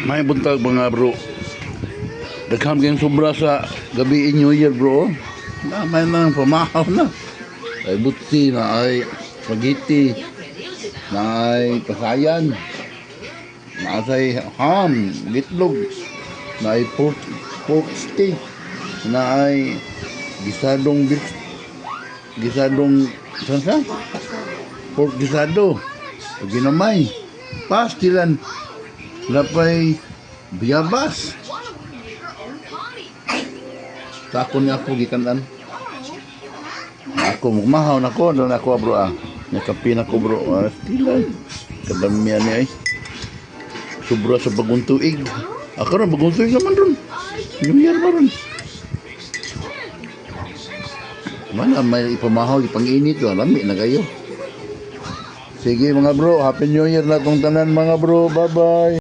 May buntag, mga bro. Daghan kayong sobra sa gabi New Year, bro. Na may nang pamahaw na. Ay butsi na, ay spaghetti na, ay pasayan na, ay ham, itlog na, ay pork steak na, ay gisadong beef, gisadong saan sa pork gisado, ginamay, pastilan, lapay biyabas. Sa ako ni ako gikanan. Ako mugmahaw na ko, doon ako, bro, ah. Nakapi na ko, bro. Ah, stilan. Kadamihan ni ay. Sobra sa bagong tuig. Ako ron, bagong tuig naman ron. New Year ba ron? Mana may ipamahaw, ipang-init. Lami na kayo. Sige, mga bro, Happy New Year na tong tanan, mga bro. Bye-bye.